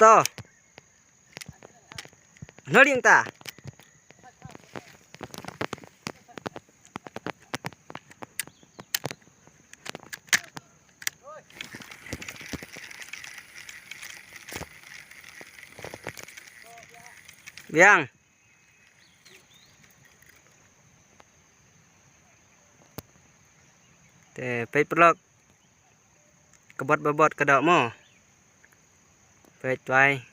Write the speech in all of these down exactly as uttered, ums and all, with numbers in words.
To. Hno ding ta. Biang. Te peit paralok. Ka bot ba bot ka doh mo. Peit wai.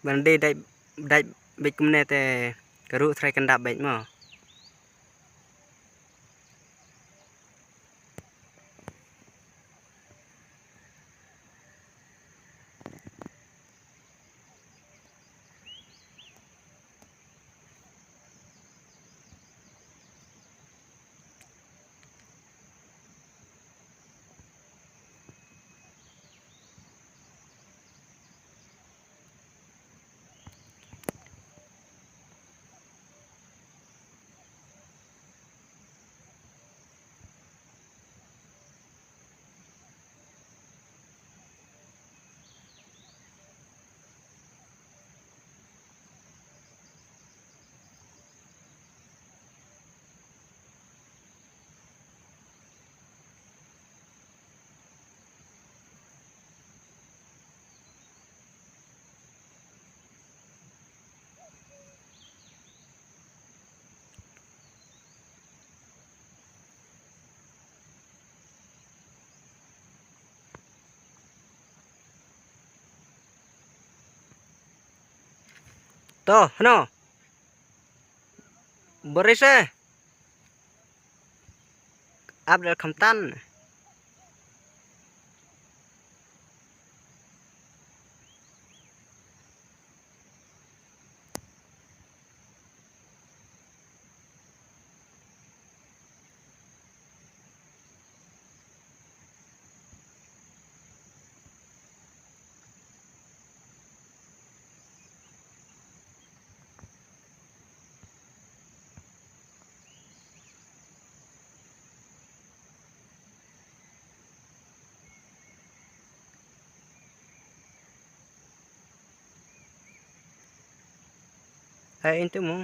Ban dei dai dai beit kumne te ka ruh trai kan dap beit mo. To, hno. Boris eh. Abdul Khamtan. Hai, ento mo.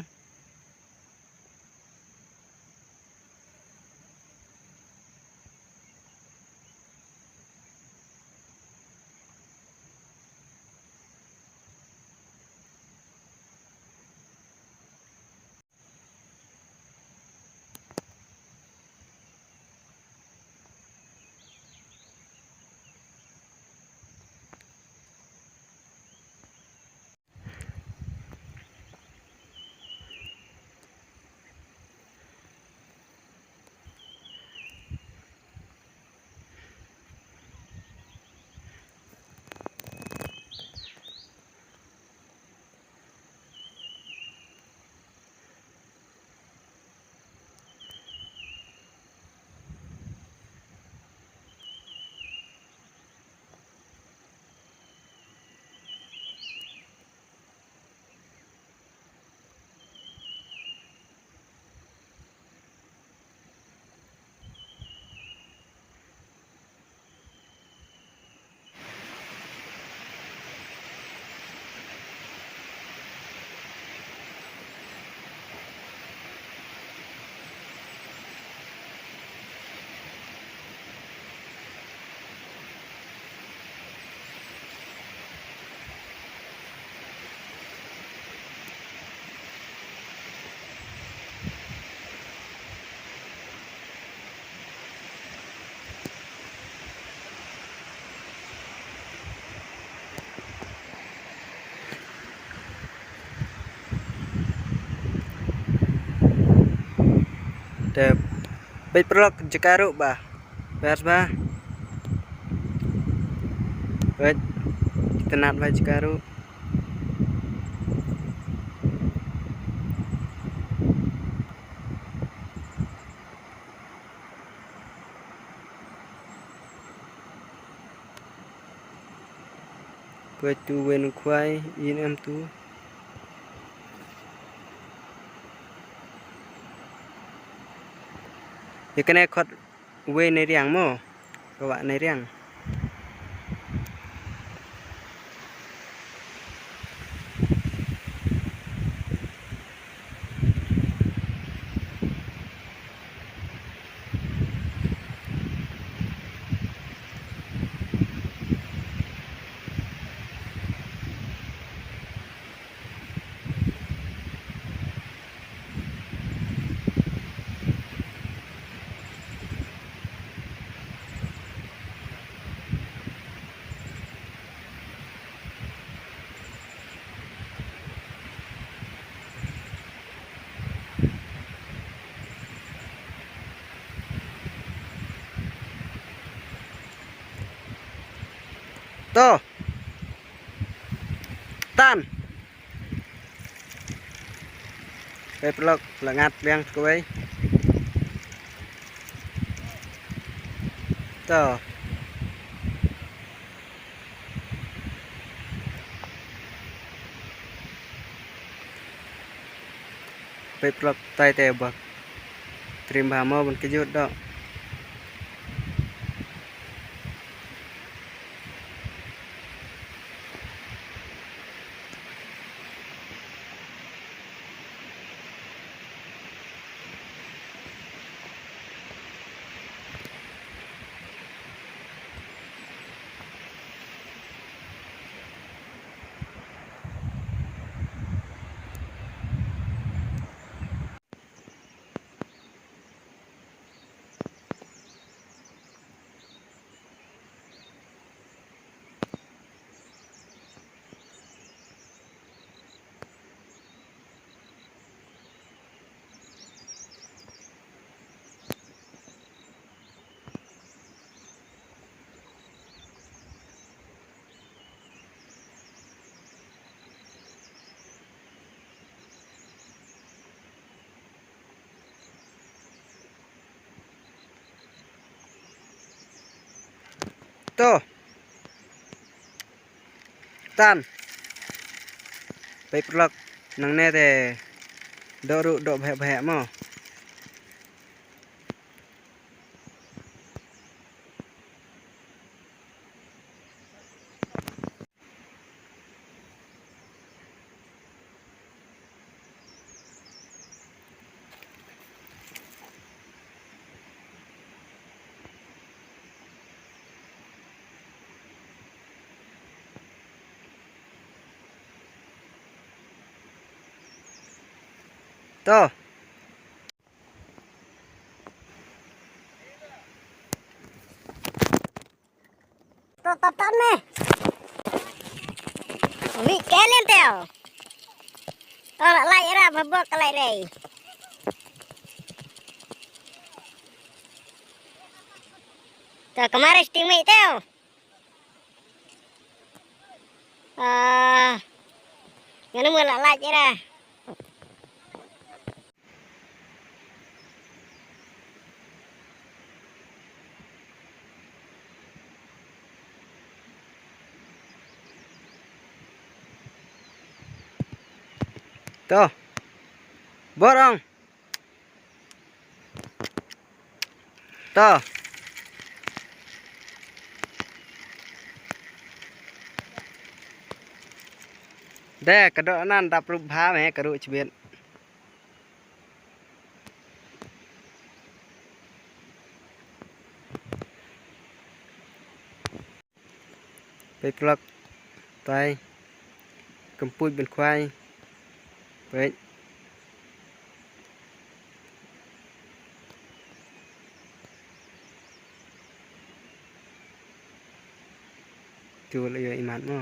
Te peit paralok jaka ruh ba. Best ba. Peit itynnad ba jaka ruh. Peit tu wen khwai in em tu. Ïa kane khot wei ne riang mo. Ka wah ne riang. To. Tan. Peit paralok, la ngat biang kawei. To. Peit paralok, tai te ba trim bha mo ban kjut doh. To. Tan. Peit paralok, nangne te doh ruh doh bheh bheh mo. To. To, to, to ne. Wi kelen teo. To, la lai ra ma bok ka lai rei. To, kamare sting mi teo. Ah, nganu mo la lai ra. To. Bor ong. To. De, ka doh nan dap rup bha me ka ruh chibit. Peit paralok, tai, kynpuid ban khwai, peit. Tu la ïoh imat mo.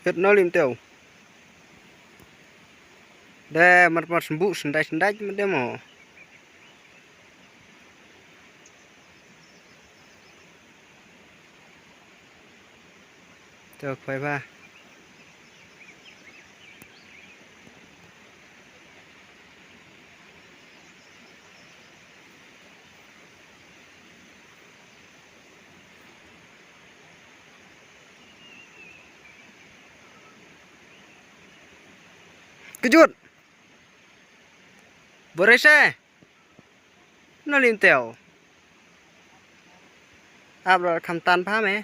Ket no lim teo. De mar mar sembu sendai sendai ma de mo. Teo khwai ba. Kjut. Boris eh. No lim teo. Ap ro kham tan pha me.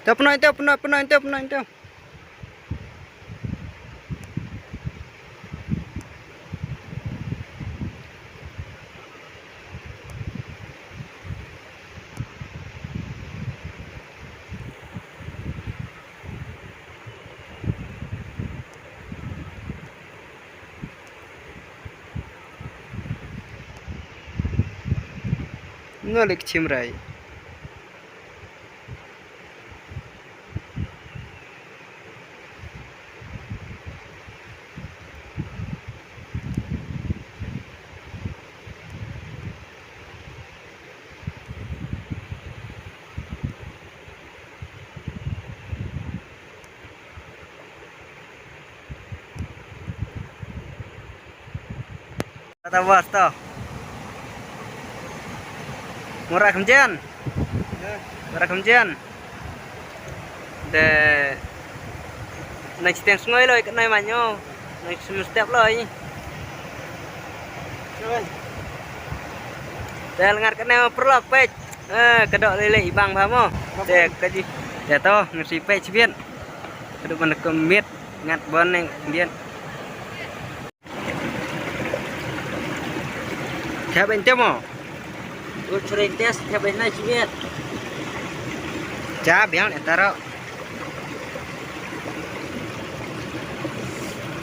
Teo pnoi teo pnoi pnoi teo pnoi teo. Nga lek chim rai. Kata bos to. Mura kham jen. Mura kham jen. De. Nang chiteng sngoi loi ka nai manyo. Nang sum step loi. Tel ngar ka nai perlok pech. Eh, ka dok lele ibang ba mo. Te ka ji. Ya to, ngersi pech biet. Ka dok ban ka mit ngat bon neng biet. Thep en te mo. Ur chring test thep en na chiet. Cha biang ne taro.